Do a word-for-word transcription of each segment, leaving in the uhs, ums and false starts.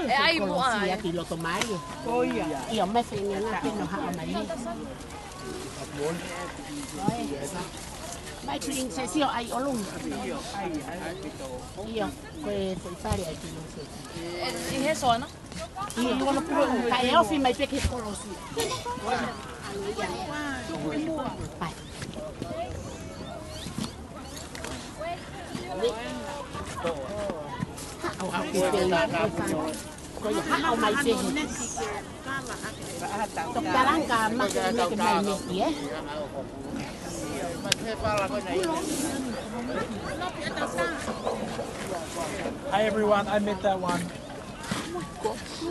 ʻE ʻai muʻa, ʻai ki loto mai. Ko ia. ʻIo, mai fengia na pino ha mai. Mai princess ʻio ʻai ʻolunga. ʻIo, ko e foʻi fale ʻai princess. ʻE, ʻi he soana? ʻIo, ʻi loto pulu, ka e ofi mai pē ki he kolosi. Hai. Hi everyone, I made that one.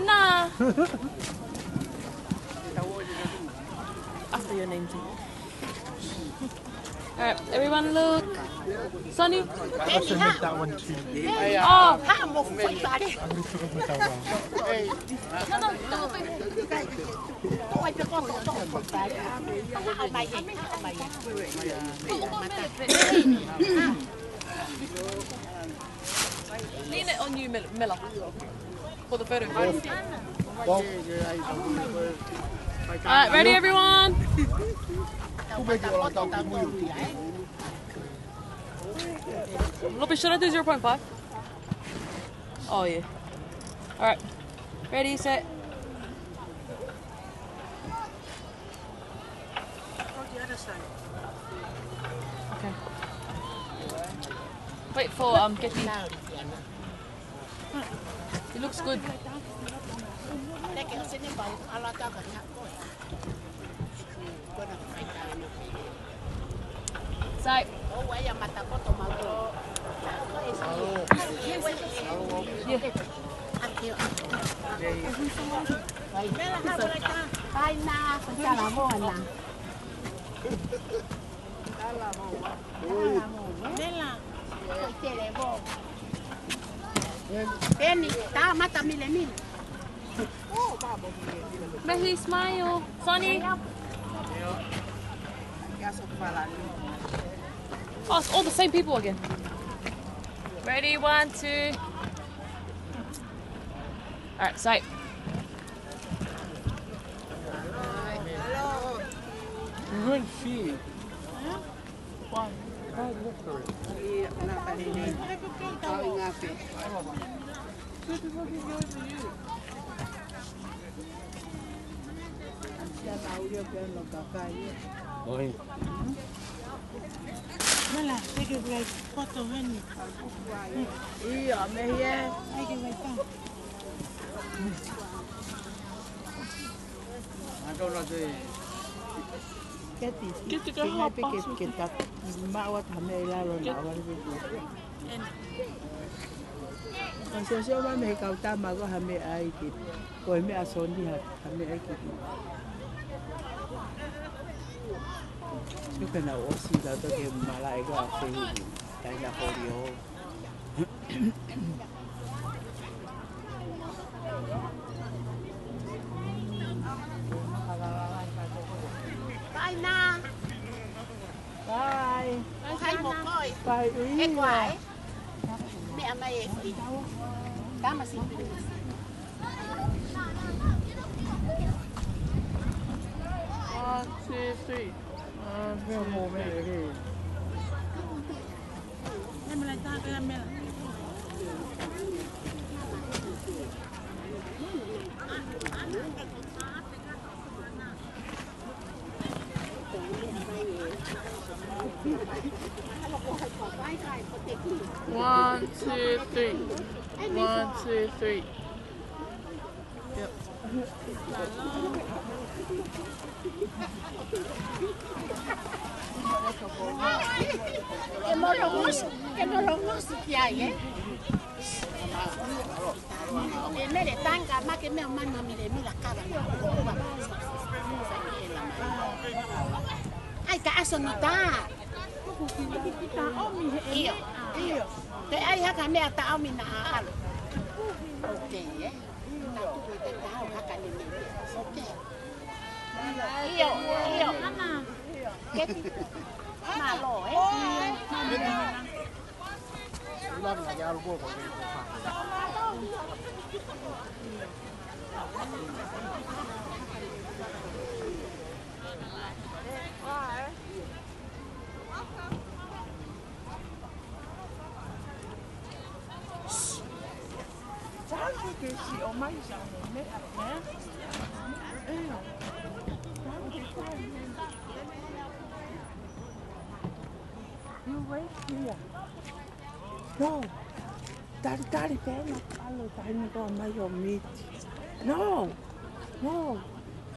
Nah. After your name too. All right, everyone look. Sonny. I also made that one too. Oh. I'm gonna put it with that one. Lean it on you, Mil-, Miller. For the photo. All right, ready, everyone? Lopi, should I do zero point five? Oh, yeah. All right. Ready, set. Okay. Wait for, um, Getty. It looks good. Sai. Yeah. Hai nā, ko tala moana. Mela. Ko tele mo. Peni, tā mata mile mile. Mehi, smile. Sonny. Oh, it's all the same people again. Ready, one, two. All right, so. Good feed. Why? Why look for it? Oi. Mela, take a break. Poto, honey. Ia, mehia. Take a break. Keti, keti ka ke ngai pē ke, ke ta maʻu atu ha meʻa ʻi lalo na wale pē. Ka siosio mai mei he kau tama ko ha meʻa ʻai ke, ko e meʻa Sonny ha, ha meʻa ʻai ke. Sio ke na ʻosi ka toki malaʻe ko a fei, kai na holi o. Kai na. Kai. Kai mo koi. Kai ui. He kuai. Meʻa mai e fai. Tama si. One, two, three. One, two, three. One, two, three. One, two, three. Yep. Ke molo musu, ke molo musu ki ai, ē? E mele tanga, ma ke mea manu mile mila kava. Ai, ka aso no tā. ʻIo, ʻio. Te ai haka meʻa taʻomi na ʻalo. Ok, ē? Tatu ko te tau haka ni me. Ok. ʻIo, ʻio. Keti. Mālō, ē? Ula na ya lo ko ko. You wait here. No. Talitali pē na kalo taimi ko mai o miti. No. No.